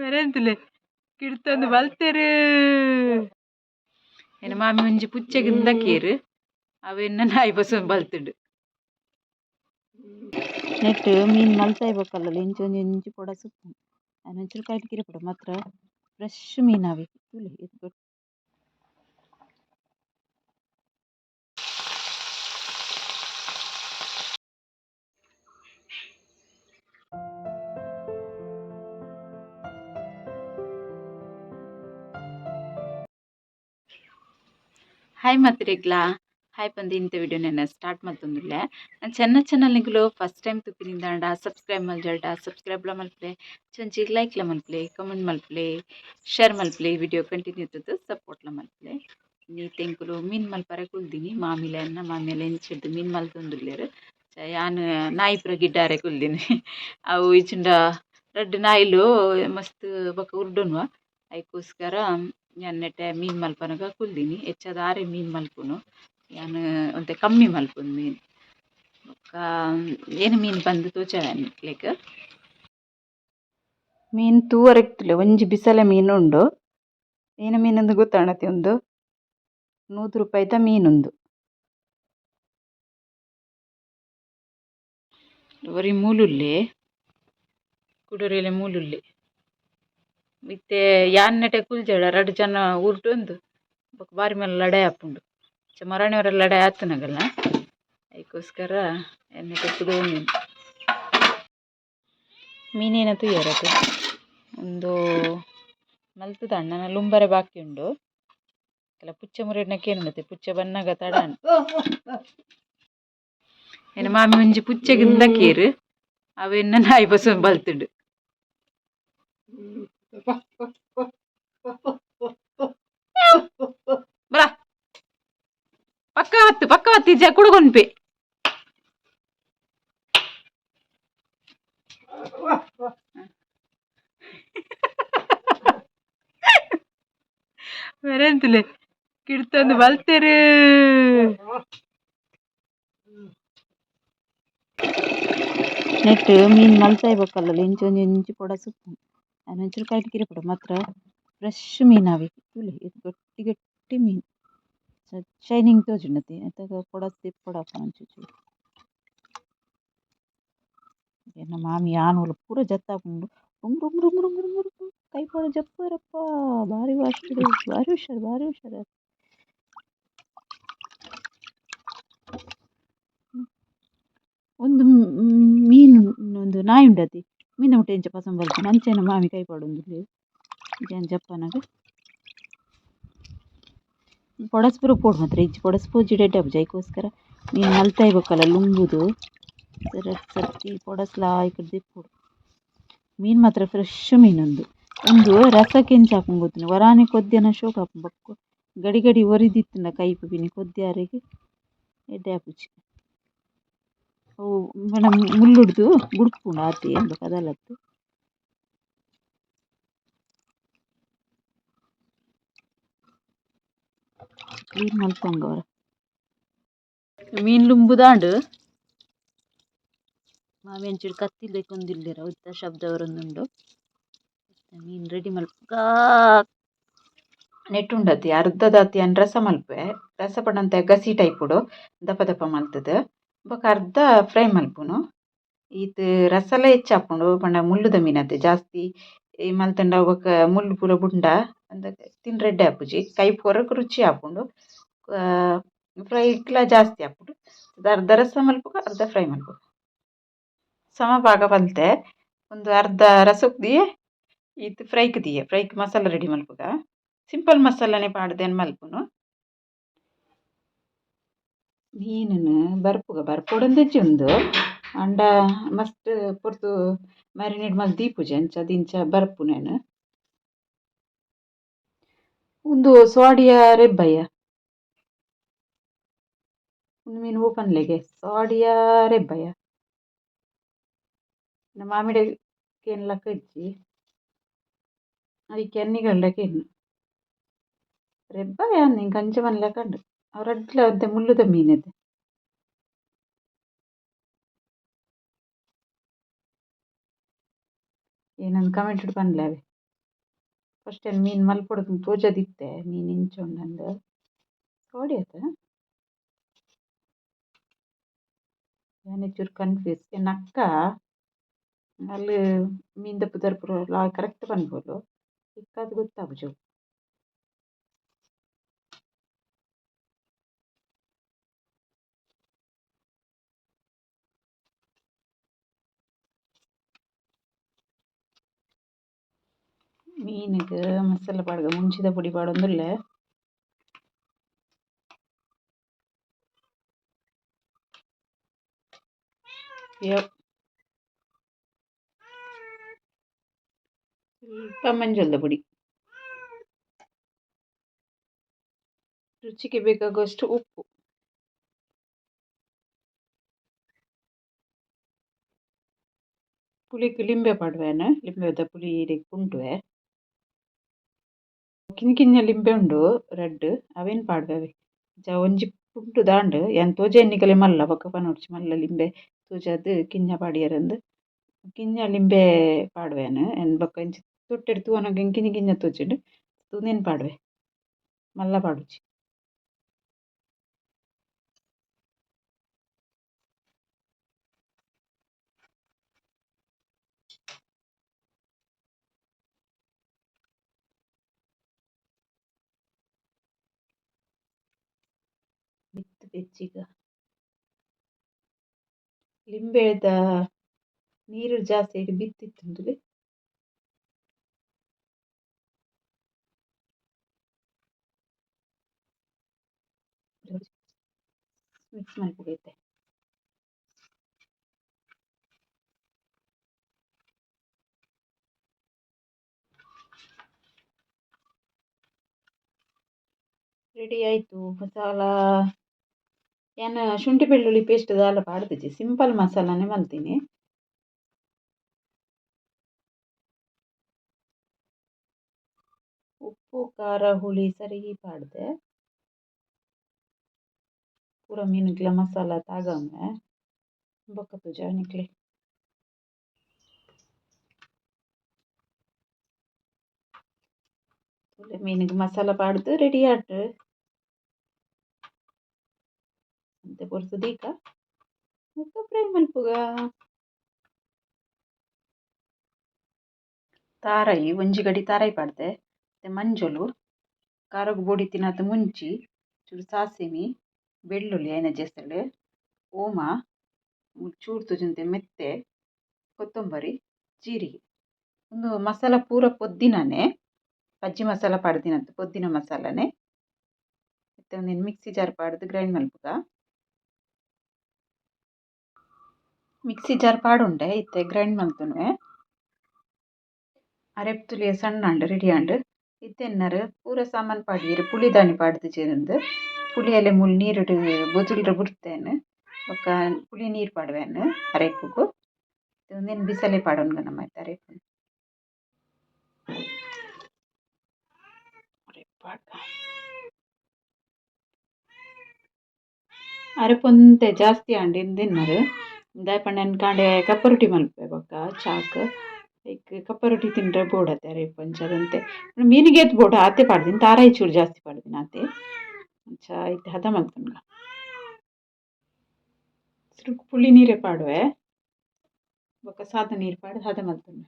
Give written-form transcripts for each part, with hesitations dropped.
ಮೆರೆಂತುಲೆ ಕಿಡ್ತೊಂದು ಬಲ್ತೆರ್. ಎನ್ನ ಮಾಮಿ ಒಂಜಿ ಪುಚ್ಚೆಗ್ ಇಂದಕೇರ್ ಅವೆನ್ನ ನಾಯಿ ಬಸೊಂದು ಬಲ್ತುಂಡು. ನೆಟ್ ಮೀನ್ ಮಲ್ತಾಯಿ ಬೊಕ್ಕಲ್ಲ ಇಂಚ ಒಂಜಿ ಒಂಜಿ ಪೊಡ ಸುಪ್ಪುಂಡು ಅಯಿನ್ ಒಂಚೂರು ಕೈಟ್ ಕಿರಪುಡು ಮಾತ್ರ ಫ್ರೆಶ್ ಮೀನ್ ಅವೆ ತೂಲೆ ಏತ್ ಹಾಯ್ ಮಾತ್ರೆಗ್ಲಾ ಹಾಯ್ ಪಂದ್ ಇಂತ ವಿಡಿಯೋ ನಾನು ಸ್ಟಾರ್ಟ್ ಮಲ್ತೊಂದುಲ್ಲೆ. ನಾನು ಚೆನ್ನ ಚಾನಲ್ ನಿಗುಲು ಫಸ್ಟ್ ಟೈಮ್ ತುಪಿನಿಂದಾಂಡ ಸಬ್ಸ್ಕ್ರೈಬ್ ಮಲ್ಜಾಡ ಸಬ್ಸ್ಕ್ರೈಬ್ಲ ಮಲ್ಪಲೆ, ಚೊಂಚಿ ಲೈಕ್ಲ ಮಲ್ಪಲೆ, ಕಮೆಂಟ್ ಮಲ್ಪಲೆ, ಶೇರ್ ಮಲ್ಪಲೆ, ವಿಡಿಯೋ ಕಂಟಿನ್ಯೂ ತೂದು ಸಪೋರ್ಟ್ಲ ಮಲ್ಪಲೆ. ನೀ ತೆಂಕುಲು ಮೀನು ಮಲ್ಪರೆ ಕುಲ್ದಿನಿ. ಮಾಮಿಲೆ ಅನ್ನ ಮಾಮಿಲೆ ಎಂಚಿಡ್ದು ಮೀನು ಮಲ್ತೊಂದುಲ್ಲೆರ್. ಯಾನ್ ನಾಯಿ ಪೂರ ಗಿಡ್ಡಾರೆ ಕುಲ್ದಿನಿ. ಅವು ಇಜ್ಜಿಂಡ ರಡ್ಡ್ ನಾಯಿಲು ಮಸ್ತ್ ಬೊಕ ಉರ್ಡುನ್ವ. ಐಕೋಸ್ಕರ ಯಾನ್ ನೆಟೆ ಮೀನು ಮಲ್ಪನಗ ಕುಲ್ದಿನಿ. ಹೆಚ್ಚಾದ್ ಆರೆ ಮೀನು ಮಲ್ಪುನು, ಯಾನ್ ಒಂತೆ ಕಮ್ಮಿ ಮಲ್ಪುನು ಮೀನು. ಬೊಕ್ಕ ಏನು ಮೀನು ಪಂದ್ ತೋಜಾವೆ ನಿಕ್ಲೆಗ್. ಮೀನು ತೂವರೆಗ್ತುಲೆ ಒಂಜಿ ಬಿಸಲೆ ಮೀನು ಉಂಡು. ಏನ ಮೀನಂದು ಗೊತ್ತಾಣತಿ. ಉಂದು 100 ರೂಪಾಯಿದ ಮೀನುಂದು. ಒರಿ ಮೂಲುಲ್ಲೆ ಕುಡೊರಿಯಲೆ ಮೂಲುಲ್ಲೆ. ಇತ್ತೆ ಯಾನ್ ನೆಟೆ ಕುಲ್ಜಡ ರಡ್ಡ್ ಜನ ಉರ್ಡೊಂದು ಬೊಕ ಬಾರಿ ಮಲ್ಲ ಲಡಾಯಿ ಆಪುಂಡು. ಮರಾಣಿಯವರ ಲಡಾಯಿ ಆತುನಗಲ್ನ ಐಕೋಸ್ಕರ ಎನ್ನಟ ಕುಡೋ ಮೀನು ಮೀನೇನ ತೂಯರತೆ. ಉಂದು ಮಲ್ತುದ ಅಣ್ಣನ ಲುಂಬರೆ ಬಾಕಿ ಉಂಡು. ಕೆಲ ಪುಚ್ಚೆ ಮುರೆಡ್ನ ಕೇನುಂಡತೆ ಪುಚ್ಚೆ ಬನ್ನಗ ತಡ. ಎನ್ನ ಮಾಮಿ ಒಂಜಿ ಪುಚ್ಚೆಗ್ ಇಂದಕೇರ್ ಅವೆನ್ನ ನಾಯಿ ಬಸೊಂದು ಬಲ್ತುಂಡು. ಬಲ ಪಕ್ಕ ಬತ್ತು ಪಕ್ಕ ಬತ್ತು ಇಜ್ಜ ಕುಡುಗೊಂಪೆ. ಮೆರೆಂತುಲೆ ಕಿಡ್ತೊಂದು ಬಲ್ತೆರ್. ನೆಟ್ ಮೀನ್ ಮಲ್ತಾಯಿ ಬೊಕ್ಕಲ್ಲ ಇಂಚ ಒಂಜಿ ಒಂಜಿ ಪೊಡ ಸುಪ್ಪುಂಡು. ಅಯಿನ್ ಒಂಚೂರು ಕೈಟ್ ಕಿರಪುಡು ಮಾತ್ರ ಫ್ರೆಶ್ ಮೀನ್ ಅವೆ ತೂಲೆ ಏತ್ ಗಟ್ಟಿ ಗಟ್ಟಿ ಮೀನ್ ಶೈನಿಂಗ್ ತೋಜುಂಡತೆ. ಅತಗ ಪೊಡಸ್ ದೆಪ್ಪೊಡಾಪುಂಡು ಒಂಚೂರು. ಎನ್ನ ಮಾಮಿ ಯಾನ್ ಪೂರ ಜತ್ತಾಪುಂಡು. ರುಂ ರುಂ ರುಂ ರುಂ ರುಂ ರುಂ ಕೈ ಪಾಡ್ ಜಪ್ಪುವೆರಪ್ಪ. ಬಾರಿ ಫಾಸ್ಟ್ ಬಾರಿ ಹುಷಾರ್ ಬಾರಿ ಹುಷಾರ್. ಉಂದು ಮೀನು ಉಂದು ನಾಯಿ ಉಂಡತೆ ಮೀನ್ ಮುಟ್ಟ ಎಂಚ ಪಸೊಂದು ಬಲ್ಪುಂಡು ಅಂಚನೆ ಮಾಮಿ ಕೈ ಪಾಡೊಂದುಲ್ಲೆರ್ ಯಾನ್ ಜಪ್ಪನಗ. ಪೊಡಸ್ ಪೂರ ಪೋಡು ಮಾತ್ರ ಇಜ್ಜಿ ಪೊಡಸ್ ಪೋಜಿಡ ಎಡ್ಡೆ ಆಪುಜಿ. ಐಕೋಸ್ಕರ ಮೀನ್ ಮಲ್ತಾಯಿ ಬೊಕ್ಕಲ ಲುಂಬುದು ರಡ್ಡ್ ಸರ್ತಿ ಪೊಡಸ್ಲ ಐಕ್ ದೆಪ್ಪೊಡು. ಮೀನ್ ಮಾತ್ರ ಫ್ರೆಶ್ ಮೀನ್ ಉಂದು. ಉಂದು ರಸಕ್ ಎಂಚ ಆಪುಂಡು ಗೊತ್ತುಂಡ ಒರಾನೆ ಕೊದ್ಯನ ಶೋಕು ಆಪುಂಡು. ಬೊಕ್ಕ ಗಡಿ ಗಡಿ ಒರಿದಿತ್ತುಂಡ ಕೈಪು ಪಿನಿ ಕೊದ್ಯಾರೆಗ್ ಎಡ್ಡೆ ಆಪುಜಿ. ಅವು ಪಂಡ ಮುಳ್ಳುಡ್ದು ಬುಡ್ಪುಂಡು ಆತೆ ಬೊಕ ದಾಲತ್ತ್. ಕ್ಲೀನ್ ಮಲ್ಪೊಂಗ ಒರ. ಮೀನ್ ಲುಂಬುದಾಂಡ್. ಮಾಮಿ ಅಂಚಿಡ್ ಕತ್ತಿ ದೆಕ್ಕೊಂದುಲ್ಲೆರ್ ಅವೆತ ಶಬ್ದ ಬರೊಂದುಂಡು. ಮೀನ್ ರೆಡಿ ಮಲ್ಪುಗ. ನೆಟ್ ಉಂಡತಿ ಅರ್ಧದಾತ್ ಯಾನ್ ರಸ ಮಲ್ಪುವೆ. ರಸ ಪಂಡ ಗಸಿ ಟೈಪುಡು ದಪ್ಪ ದಪ್ಪ ಮಲ್ತುದು. ಬೊಕ ಅರ್ಧ ಫ್ರೈ ಮಲ್ಪುನು. ಈತ್ ರಸಲ ಹೆಚ್ಚಾಪುಂಡು ಪಂಡ ಮುಳ್ಳುದ ಮೀನತೆ ಜಾಸ್ತಿ ಮಲ್ತುಂಡ ಬೊಕ ಮುಳ್ಳು ಪೂರ ಬುಂಡ ತಿಂಡ್ರೆ ಎಡ್ಡೆ ಆಪುಜಿ. ಕೈಪು ಕೊರಕ್ ರುಚಿ ಆಪುಂಡು. ಫ್ರೈಕ್ಲ ಜಾಸ್ತಿ ಆಪುಂಡು. ಅರ್ಧ ರಸ ಮಲ್ಪುಗ ಅರ್ಧ ಫ್ರೈ ಮಲ್ಪುಗ. ಸಮ ಭಾಗ ಮಲ್ತೆ. ಉಂದು ಅರ್ಧ ರಸಕ್ ದೀಯೆ ಈತ್ ಫ್ರೈಕ್ ದೀಯೆ. ಫ್ರೈಕ್ ಮಸಾಲ ರೆಡಿ ಮಲ್ಪುಗ. ಸಿಂಪಲ್ ಮಸಾಲನೆ ಪಾಡ್ದ್ ಯಾನ್ ಮಲ್ಪುನು. ಮೀನುನು ಬರ್ಪುಗ ಬರ್ಪೊಡುಂದಿಜ್ಜಿ ಉಂದು. ಆಂಡ ಮಸ್ತ್ ಪೊರ್ತು ಮ್ಯಾರಿನೇಟ್ ಮಲ್ತ್ ದೀಪುಜಿ ಅಂಚಾದ್ ಇಂಚ ಬರ್ಪುನು ಯಾನ್. ಉಂದು ಸ್ವಾಡಿಯ ರೆಬ್ಬಯ್ಯ. ಉಂದು ಮೀನ್ ಒವು ಪನ್ಲೆಗೆ ಸ್ವಾಡಿಯ ರೆಬ್ಬಯ್ಯ. ಮಾಮಿಡ ಕೇನ್ಲಕ್ಕ ಇಜ್ಜಿ. ಐಕ್ ಎನ್ನಿಗಲ್ಡ ಕೇನ್ನು. ರೆಬ್ಬಯ್ಯ ಅಂದ್ ಎಂಕ್ ಅಂಚ ಪನ್ಲೆಕ ಉಂಡು. ಅವು ರಡ್ಡ್ಲ ಒಂತೆ ಮುಳ್ಳುದ ಮೀನ್ ಅತೆ. ಏನಂದ್ ಕಮೆಂಟ್ ಡ್ ಪನ್ಲೆ ಅವೆ. ಫಸ್ಟ್ ಯಾನ್ ಮೀನ್ ಮಲ್ಪೊಡು ತೋಜದಿತ್ತೆ ಮೀನ್ ಇಂಚ ಉಂಡಂದ್ ಸೋಡಿ ಅತ ಯಾನ್ ಚೂರು ಕನ್ಫ್ಯೂಸ್. ಎನ್ನ ಅಕ್ಕ ಅಲ್ ಮೀನ್ದ ಪುದರ್ ಪೂರ ಕರೆಕ್ಟ್ ಪನ್ಪೊಲು ಎಂಕ್ ಆತ್ ಗೊತ್ತಾಪುಜಿ ಅವು. ಮೀನುಗ್ ಮಸಾಲೆ ಪಾಡ್ಗ ಮುಂಚಿದ ಪೊಡಿ ಪಾಡೊಂದುಲ್ಲೆ. ಸ್ವಲ್ಪ ಮಂಜಲ್ದ ಪೊಡಿ, ರುಚಿಗೆ ಬೇಕಾಗುವಷ್ಟು ಉಪ್ಪು. ಪುಳಿಕ್ ಲಿಂಬೆ ಪಾಡುವೆನ್, ಲಿಂಬೆದ ಪುಳಿ ಇಡೆಗ್ ಪುಂಟುವೆ. ಕಿನ್ನಿ ಕಿನ್ಯ ಲಿಂಬೆ ಉಂಡು ರಡ್ಡ್ ಅವೆನ್ ಪಾಡುವೆ. ಅಂಚ ಒಂಜಿ ಪುಂಟು ದಾಂಡ್ ಯಾನ್ ತೋಜಾಯಿನ ನಿಕಲೆ ಮಲ್ಲ ಬೊಕ ಪನೊಡ್ಚಿ ಮಲ್ಲ ಲಿಂಬೆ ತೋಜಾದ್ ಕಿನ್ಯ ಪಾಡಿಯೆರಂದ್. ಕಿನ್ಯ ಲಿಂಬೆ ಪಾಡುವೆನ್ ಯಾನ್ ಬೊಕ ಇಂಚ ತೊಟ್ಟೆಡ್ ತೂವನಗ ಎಂಕ್ ಕಿನ್ಯ ಕಿನ್ಯ ತೋಜುಂಡು ಉಂದೆನ್ ಪಾಡುವೆ ಮಲ್ಲ ಪಾಡುಜಿ. ಮಿತ್ತ್ ಬೆಚ್ಚಿಗ ಲಿಂಬೆದ ನೀರು ಜಾಸ್ತಿ ಬಿತ್ತ್ ಇತ್ತುಂಡು. ಮಿಕ್ಸ್ ಮಲ್ಪುಗ ಇತ್ತೆ. ರೆಡಿ ಆಯಿತು ಮಸಾಲ. ಯಾನ್ ಶುಂಠಿ ಬೆಳ್ಳುಳ್ಳಿ ಪೇಸ್ಟ್ ದಾಲ ಪಾಡ್ದಿಜಿ, ಸಿಂಪಲ್ ಮಸಾಲನೆ ಮಲ್ತಿನಿ. ಉಪ್ಪು ಖಾರ ಹುಳಿ ಸರಿ ಪಾಡ್ದೆ. ಪೂರ ಮೀನುಗ್ಲ ಮಸಾಲ ತಾಗಂದೆ ಬೊಕ್ಕ ತೂಜ ನಿಕ್ಲೆ. ತೂಲೆ ಮೀನುಗ್ ಮಸಾಲ ಪಾಡ್ದ್ ರೆಡಿ ಆಂಡ್. ಒಂತೆ ಪೊರ್ತು ದೀಕ ಬೊಕ್ಕ ಫ್ರೈ ಮಲ್ಪುಗ. ತಾರಾಯಿ ಒಂಜಿ ಗಡಿ ತಾರಾಯಿ ಪಾಡ್ದೆ, ಇತ್ತೆ ಮಂಜೊಲು, ಖಾರಗ್ ಬೋಡಿತ್ತಿನಾತ್ ಮುಂಚಿ, ಚೂರು ಸಾಸಿಮಿ, ಬೆಳ್ಳುಳ್ಳಿ ಐನ ಜೆಸಳು, ಓಮ, ಚೂರು ತೋಜುಂತೆ ಮೆತ್ತೆ, ಕೊತ್ತಂಬರಿ, ಜೀರಿಗೆ. ಉಂದು ಮಸಾಲ ಪೂರ ಪೊದ್ದಿನನೆ, ಪಜ್ಜಿ ಮಸಾಲ ಪಾಡ್ದಿನತ್ತ್ ಪೊದ್ದಿನ ಮಸಾಲನೆ. ಇತ್ತೆ ಉಂದೆನ್ ಮಿಕ್ಸಿ ಜಾರ್ ಪಾಡ್ದ್ ಗ್ರೈಂಡ್ ಮಲ್ಪುಗ. ಮಿಕ್ಸಿ ಜಾರ್ ಪಾಡುಂಡೆ ಇತ್ತೆ ಗ್ರೈಂಡ್ ಮಲ್ತೊನುವೆ. ಅರೆಪು ತೂಲೆ ಸಣ್ಣ ಆಂಡ್ ರೆಡಿ ಆಂಡ್. ಇತ್ತೆ ಎನ್ನರ್ ಪೂರ ಸಾಮಾನ್ ಪಾಡಿಯೆರ್ ಪುಳಿ ದಾನಿ ಪಾಡ್ದಿಜೆರ್ ಪುಳಿ ಎಲೆ ಮೂಲು ನೀರುಡು ಬೊಜುಲ್ರ ಬುಡ್ತೇನ್ ಬೊಕ್ಕ ಪುಳಿ ನೀರು ಪಾಡುವೆನ್ ಅರೆಪುಗು. ಉಂದೆನ್ ಬಿಸಲೆ ಪಾಡೊನ್ಗ ನಮ ಇತ್ತೆ ಅರೆಪುನು. ಅರೆಪು ಪಾಡ್ಗ. ಅರೆಪು ಒಂತೆ ಜಾಸ್ತಿ ಆಂಡ್ ಇಂದೆನ್ನರ್ ದಾಯೆ ಪಂಡ ಯಾನ್ ಕಾಂಡೆ ಕಪ್ಪ ರೊಟ್ಟಿ ಮಲ್ಪುವೆ ಬೊಕ್ಕ ಚಾಕ್ ಐಕ್ ಕಪ್ಪ ರೊಟ್ಟಿ ತಿಂಡ್ರೆ ಬೋಡತ್ತೆ ಅರೆಪು ಅಂಚಾದ್ ಒಂತೆ ಮೀನಿಗೆ ಏತ್ ಬೋಡು ಆತೆ ಪಾಡ್ದಿನಿ, ತಾರಾಯಿ ಚೂರು ಜಾಸ್ತಿ ಪಾಡ್ದಿನಿ ಆತೆ. ಅಂಚ ಇತ್ತೆ ಹದ ಮಲ್ತೊನ್ಗ. ಸುರುಕು ಪುಳಿ ನೀರೇ ಪಾಡುವೆ ಬೊಕ್ಕ ಸಾದ ನೀರು ಪಾಡ್ದ್ ಹದ ಮಲ್ತೊನ್ವೆ.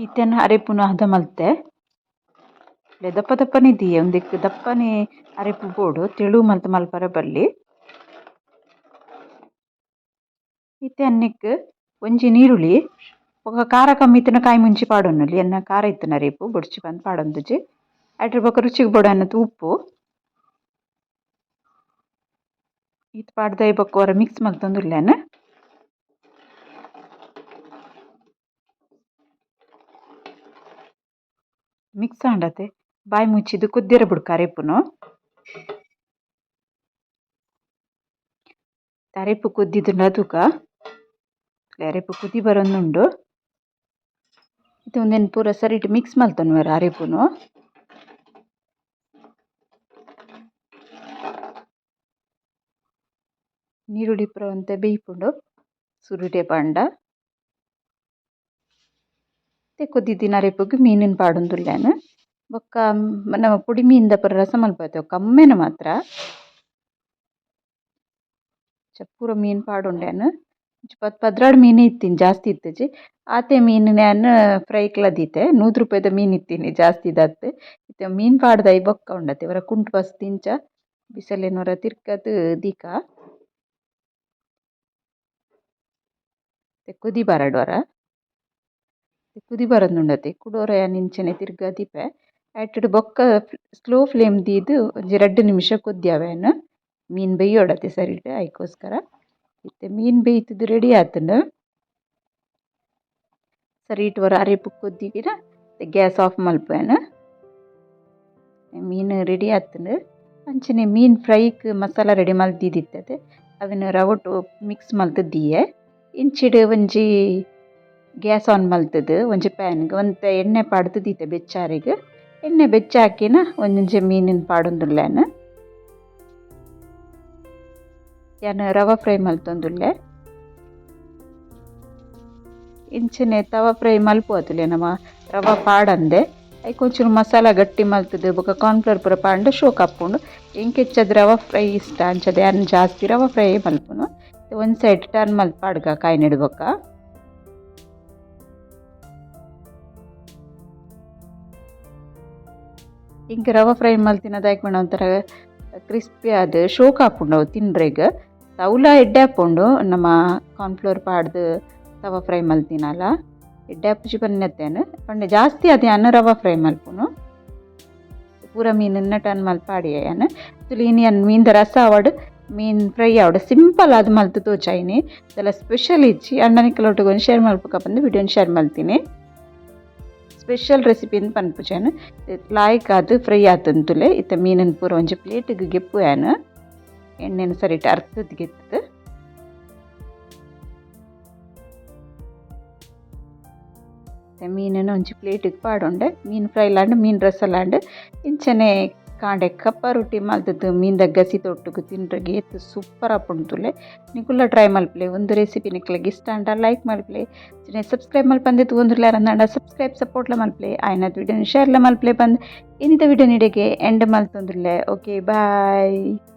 ಇತ್ತೆನ್ ಅರೆಪುನು ಹದ ಮಲ್ತೆ. ದಪ್ಪ ದಪ್ಪನೆ ದೀಯೆ ಉಂದೆಕ್ ದಪ್ಪನೆ ಅರೆಪು ಬೋಡು ತೆಳು ಮಲ್ತ್ ಮಲ್ಪರೆ ಬಲ್ಲಿ. ಇತ್ತೆ ಅನ್ನೆಕ್ಕ್ ಒಂಜಿ ನೀರುಳ್ಳಿ ಬೊಕ್ಕ ಖಾರ ಕಮ್ಮಿ ಇತ್ತ್ಂಡ ಕಾಯಿ ಮುಂಚಿ ಪಾಡೊನೊಲಿ ಎನ್ನ ಖಾರ ಇತ್ತಿನ ಅರೆಪು ಬೊಡ್ಚಿ ಪಂದ್ ಪಾಡೊಂದುಜಿ. ಐಟ್ರೆ ಬೊಕ್ಕ ರುಚಿಗ್ ಬೋಡಾಯಿನಾತ್ ಉಪ್ಪು. ಈತ್ ಪಾಡ್ದ್ ಬೊಕ್ಕ ಒರ ಮಿಕ್ಸ್ ಮಲ್ತೊಂದುಲ್ಲೆನ್. ಮಿಕ್ಸ್ ಆಂಡತೆ ಬಾಯಿ ಮುಚ್ಚಿದ್ ಕುದ್ಯರೆ ಬುಡ್ಕ ಅರೆಪುನು. ಅರೆಪು ಕುದ್ದಿದುಂಡ ತೂಕ ಅರೆಪು ಕುದಿ ಬರೊಂದುಂಡು. ಇತ್ತೆ ಉಂದೆನ್ ಪೂರ ಸರಿಟ್ ಮಿಕ್ಸ್ ಮಲ್ತೊನುವೆರ್ ಅರೆಪುನು. ನೀರುಳ್ಳಿ ಪೂರ ಒಂತೆ ಬೇಯ್ಪುಂಡು ಸುರುಟೆ ಪಾಂಡ. ಕೊದ್ದಿತ್ತಿನ ಅರೆಪುಗು ಮೀನಿನ ಪಾಡೊಂದುಲ್ಲೆನ್ ಬೊಕ್ಕ ನಮ್ಮ ಪೊಡಿ ಮೀನ್ದ ಪೂರ ರಸ ಮಲ್ಪುವೆತೆ ಕಮ್ಮೆನ ಮಾತ್ರ. ಪೂರ ಮೀನ್ ಪಾಡೊಂಡೆನ್ 10 12 ಮೀನು ಇತ್ತಿನಿ ಜಾಸ್ತಿ ಇತ್ತುಜಿ. ಆತೆ ಮೀನ್ ಯಾನ್ ಫ್ರೈಕ್ಲ ದೀತೆ. 100 ರೂಪಾಯಿದ ಮೀನ್ ಇತ್ತೀನಿ ಜಾಸ್ತಿ ಇದಾತ್. ಇತ್ತೆ ಮೀನ್ ಪಾಡ್ದಾಯಿ ಬೊಕ್ಕ ಉಂಡತೆ ಒರ ಕುಂಟು ಬಸ್ ದಿಂಚ ಬಿಸಲೆನ್ ಒರ ತಿರ್ಕದ್ ದೀಕ. ಕುದಿ ಬರಡ್ ಒರ ಕುದಿ ಬರೊಂದುಂಡತೆ ಕುಡೊರ ಯಾನ್ ಇಂಚನೆ ತಿರ್ಗ ದೀಪೆ. ಐಟುಡು ಬೊಕ್ಕ ಸ್ಲೋ ಫ್ಲೇಮ್ ದೀದ್ ಒಂಜಿ 2 ನಿಮಿಷ ಕೊದ್ಯವೆನ್ ಮೀನ್ ಬೇಯೋಡತೆ ಸರಿಟ್ ಐಕೋಸ್ಕರ. ಇತ್ತೆ ಮೀನ್ ಬೇಯ್ತುದು ರೆಡಿ ಆತುಂಡು. ಸರಿಟ್ ಒರ ಅರೆಪು ಕೊದ್ದಿಗಿನ ಗ್ಯಾಸ್ ಆಫ್ ಮಲ್ಪುವೆನ್. ಮೀನು ರೆಡಿ ಆತುಂಡು. ಅಂಚನೆ ಮೀನ್ ಫ್ರೈಕ್ ಮಸಾಲ ರೆಡಿ ಮಲ್ತಿದಿತ್ತತೆ ಅವೆನ್ ರವೊಟು ಮಿಕ್ಸ್ ಮಲ್ತ್ ದೀಯೆ. ಇಂಚಿಡ್ ಒಂಜಿ ಗ್ಯಾಸ್ ಆನ್ ಮಲ್ತುದು ಒಂಜಿ ಪ್ಯಾನ್ಗ್ ಒಂತೆ ಎಣ್ಣೆ ಪಾಡ್ದು ದೀತೆ ಬೆಚ್ಚಾರೆಗ್. ಎಣ್ಣೆ ಬೆಚ್ಚ ಹಾಕಿನ ಒಂಜೊಂಜಿ ಮೀನಿನ ಪಾಡೊಂದುಲ್ಲೆನ್. ಯಾನ್ ರವೆ ಫ್ರೈ ಮಲ್ತೊಂದುಲ್ಲೆ. ಇಂಚನೆ ತವ ಫ್ರೈ ಮಲ್ಪುವತುಲೆ ನಮ ರವೆ ಪಾಡಂದೆ ಐಕ್ ಒಂಚೂರು ಮಸಾಲ ಗಟ್ಟಿ ಮಲ್ತುದು ಬೊಕ ಕಾರ್ನ್ಫ್ಲೋರ್ ಪೂರ ಪಾಡ್ಂಡ ಶೋಕ್ ಆಪುಂಡು. ಎಂಕ್ ಹೆಚ್ಚಾದ್ ರವೆ ಫ್ರೈ ಇಷ್ಟ ಅಂಚಾದ್ ಯಾನ್ ಜಾಸ್ತಿ ರವೆ ಫ್ರೈ ಮಲ್ಪುನು. ಒಂಜಿ ಸೈಡ್ ಟರ್ನ್ ಮಲ್ತ್ ಪಾಡ್ಗ ಕಾಯಿನೆಡ್ ಬೊಕ್ಕ. ಎಂಕ್ ರವೆ ಫ್ರೈ ಮಲ್ತಿನ ದಾಯೆಗ್ ಪಂಡ ಒಂಥರ ಕ್ರಿಸ್ಪಿ ಆದ್ ಶೋಕ್ ಆಪುಂಡು ಅವು ತಿನ್ರೆಗ್. ತೌಲ ಎಡ್ಡೆ ಆಪುಂಡು ನಮ ಕಾರ್ನ್ಫ್ಲೋರ್ ಪಾಡ್ದು ತವ ಫ್ರೈ ಮಲ್ತಿನಲ ಎಡ್ಡೆ ಆಪುಜಿ ಪನ್ನೆತ್ತೇನು ಪಂಡ ಜಾಸ್ತಿ ಆದ್ ಯಾನ್ ರವೆ ಫ್ರೈ ಮಲ್ಪುನು. ಪೂರ ಮೀನನ್ನ ಟರ್ನ್ ಮಲ್ತ್ ಪಾಡಿಯೆ ಯಾನ್. ಇನಿ ಯಾನ್ ಮೀನ್ದ ರಸ ಆವಡ್ ಮೀನ್ ಫ್ರೈ ಆವಡ್ ಸಿಂಪಲ್ ಆದ್ ಮಲ್ತ್ ತೋಜಾಯಿನಿ. ದಾಲ ಸ್ಪೆಷಲ್ ಇಜ್ಜಿ ಅಂಡ ನಿಕುಲೊಟ್ಟುಗು ಒಂಜಿ ಶೇರ್ ಮಲ್ಪುಕ ಪಂದ್ ವಿಡಿಯೋನ್ ಶೇರ್ ಮಲ್ತಿನಿ. ಸ್ಪೆಷಲ್ ರೆಸಿಪಿ ಇಂದ್ ಪನ್ಪುಜಿ ಯಾನ್. ಲಾಯ್ಕ್ ಆದ್ ಫ್ರೈ ಆತುಂತುಲೆ. ಇತ್ತೆ ಮೀನನ್ ಪೂರ ಒಂಜಿ ಪ್ಲೇಟ್ಗ್ ಗೆಪ್ಪು ಯಾನ್. ಎಣ್ಣೆನ್ ಸರಿಟ್ ಅರ್ತದ್ ಗೆತ್ತುದು. ಮೀನನ್ನು ಒಂಜಿ ಪ್ಲೇಟಿಗೆ ಪಾಡೊಂಡೆ. ಮೀನ್ ಫ್ರೈ ಲಾಂಡ್ ಮೀನ್ ರಸ ಲಾಂಡ್ ಇಂಚನೆ ಕಾಂಡೆ ಕಪ್ಪ ರೊಟ್ಟಿ ಮಲ್ತುದು ಮೀನ್ದ ಗಸಿ ತೊಟ್ಟುಗು ತಿನ್ರೆಗ್ ಏತ್ ಸೂಪರ್ ಆಪುಂಡು ತೂಲೆ. ನಿಕುಲ್ಲ ಟ್ರೈ ಮಲ್ಪುಲೆ. ಉಂದು ರೆಸಿಪಿ ನಿಕ್ಲೆಗ್ ಇಷ್ಟ ಆಂಡ ಲೈಕ್ ಮಲ್ಪುಲೆ. ಅಂಚನೆ ಸಬ್ಸ್ಕ್ರೈಬ್ ಮಲ್ಪಂದೆ ತೂವೊಂದುಲ್ಲೆರ್ ಅಂದಾಂಡ ಸಬ್ಸ್ಕ್ರೈಬ್ ಸಪೋರ್ಟ್ಲ ಮಲ್ಪುಲೆ. ಆಯಿನಾತ್ ವಿಡಿಯೋನ್ ಶೇರ್ಲ ಮಲ್ಪುಲೆ ಪಂದ್ ಇನಿತ ವಿಡಿಯೋ ನಿಡೆಗೆ ಎಂಡ್ ಮಲ್ತೊಂದುಲ್ಲೆ. Okay bye.